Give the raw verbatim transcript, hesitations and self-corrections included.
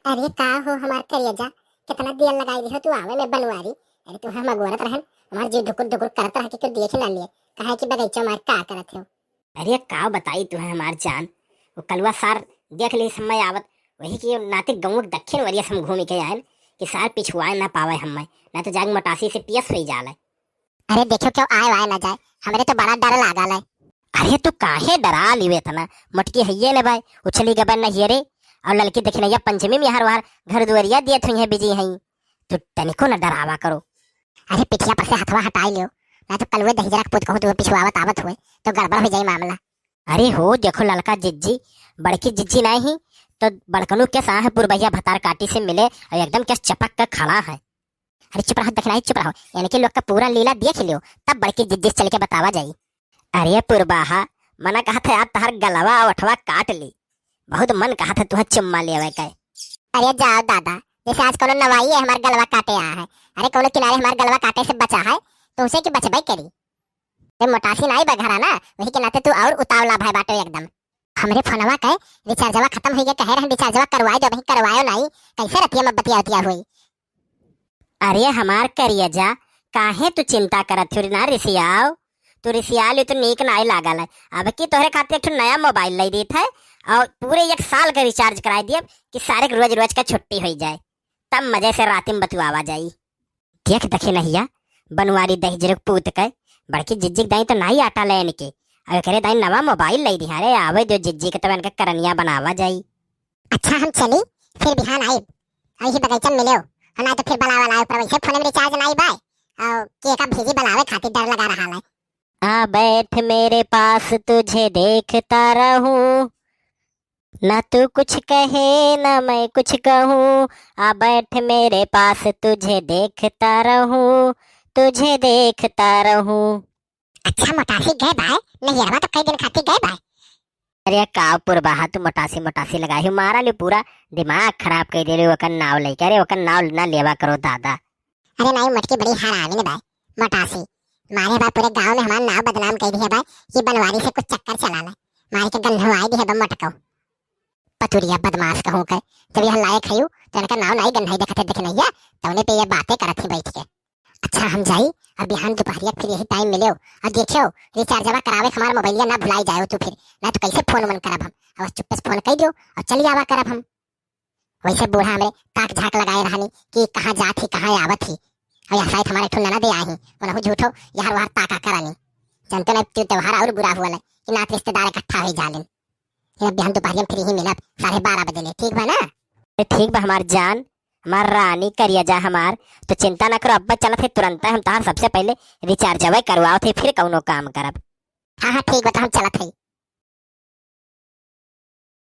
अरे का हो हमार करेजा, कितना देर लगाई दिहो तू आवे में बनवारी। अरे तू हम अगोरत रहन, हमार जी ढुकुर ढुकुर करत रहा कि क्यों देख ना लिए, कहे कि बगीचा मार का करत हो। अरे का बताई तू है हमार जान, वो कलुआ सार देख ली समय आवत, वही के नाते गाँव के दक्षिण वरिया से हम घूम के आए कि सार पिछुआए ना पावे हमें, ना तो जाके मोटासी से पियस हो जाले। अरे देखो क्यों आए वाए ना जाए, हमरे तो बड़ा डर लागल है। अरे तू काहे डरा लिवे इतना, मोटकी हइये ने भाई, उछली गबन न हियरे, और ललकी दखिनैया पंचमी में हर वार घर दुआरिया दियत हुई है बिजी हई, तू तनिको न डरावा करो। अरे पिठिया पर से हथवा हटाई लियो, ना तो कलुए दहिजरा के पूत कहूँ तू पिछुआवत आवत हुए तो गड़बड़ हो जाई मामला। अरे हो देखो ललका जिज्जी, बड़की जिज्जी नहीं ही तो बड़कनू के साह पुरबहिया भतार काटी से मिले और एकदम के चपक के खड़ा है। अरे चुप रहो दखिनाई, चुप रहो, इनके लोग का पूरा लीला देख लियो, तब बड़की जिज्जी से चल के बतावा जाई। अरे पुरबाहा, मना कहत है आज तहार गलवा ओठवा काट ली, बहुत मन कहत है तुहे चुम्मा लेवे के। अरे जाओ दादा, जैसे आज कोनो नवाई है हमार गलवा काटे आ है। अरे कोनो किनारे हमार गलवा काटे से बचा है, तो उसे की बचबे करी। ते मोटासी नाई बा घरा ना, वही के नाते तू और उतावला भय बाटो एकदम। हमरे फोनवा के रिचार्जवा खत्म हो गया, कहे रहन रिचार्जवा करवाए दो, वही करवायो नाई, कैसे रतिया में बतिया उतिया हुई। अरे हमार करियजा, काहे तू चिंता करत हो ना रिसियाओ, तू रिसिया लियो तो नीक नाई लागल है। अब की तोहरे खातिर एक ठो नया मोबाइल लाई देत है और पूरे एक साल का रिचार्ज कराई दियब कि सारे के रोज रोज का छुट्टी हो जाए, तब मजे से रात में बतुआवा जाई। देख दखिनैया, बनवारी दहिजरे के पूत के, बड़की जिज्जी के दाई तो नाई आटा लेन के, अब एकरे दाई नवा मोबाइल लाई दिहा रे, आवे दो जिज्जी के तब इनका करनिया बनावा जाई। अच्छा हम चली, फिर बिहान आइब, और यही बगीचा में मिलेओ, और ना तो फिर बलावा लाए पर वैसे फोन में रिचार्ज नाई बाय, और के का भेजी बलावे खातिर डर लगा रहा है। आ बैठ मेरे पास, तुझे देखता रहूं, ना तू कुछ कहे ना मैं कुछ कहूँ। आ बैठ मेरे पास, तुझे देखता रहूँ, तुझे देखता रहूँ। अच्छा मोटासी गए बाय, नैहरवा तो कई दिन खातिर गए बाय। अरे का पुरबाहा तू मोटासी मोटासी लगाई हो, मारा ले पूरा दिमाग खराब कर दे रहे ओकर नाव लेके। अरे ओकर नाव ना लेवा करो दादा। अरे नाई मोटकी बड़ी हरामी ने बाय मोटासी, मारे बा पूरे गांव में हमार नाव बदनाम कर दिया बाय, ये बनवारी से कुछ चक्कर चला ले, मारे के गन्हवाई दिया बा मोटको। पतुरिया बदमाश कहूँ के, जब यह लायक है तो इनका नाव नाई गन्हाई देखते दखिनैया, तौने पे ये बातें करत ही बैठ के। अच्छा हम जाई, अब बिहान दोपहरिया फिर यही टाइम मिलेओ, और देखियो रिचार्जवा करावे के हमार मोबाइलिया ना भुलाई जाओ तू फिर, ना तो कैसे फोन वोन करब हम, अब चुप्पे से फोन कर दियो और चली आवा करब हम। वैसे बूढ़ा हमरे ताक झाक लगाए रहनी कि कहाँ जात ही, कहाँ आवत ही। और यह शायद हमारे ठो ननद आई ही, उनहु झूठो यार वार ताका करानी। जनते नहीं तू त्योहार और बुरा हुआ ले कि नात रिश्तेदार इकट्ठा हो जालिन। ये बिहान दोपहरिया में फिर ही मिलब साढ़े बारह बजे ले, ठीक बा ना? अरे ठीक बा हमार जान, हमार रानी करिया जा हमार, तो चिंता ना करो, अब्बा चलत है तुरंत, हम तहार सबसे पहले रिचार्जवे करवाओ थे, फिर कौनो काम करब। हाँ हाँ ठीक बा, तो हम चलत है।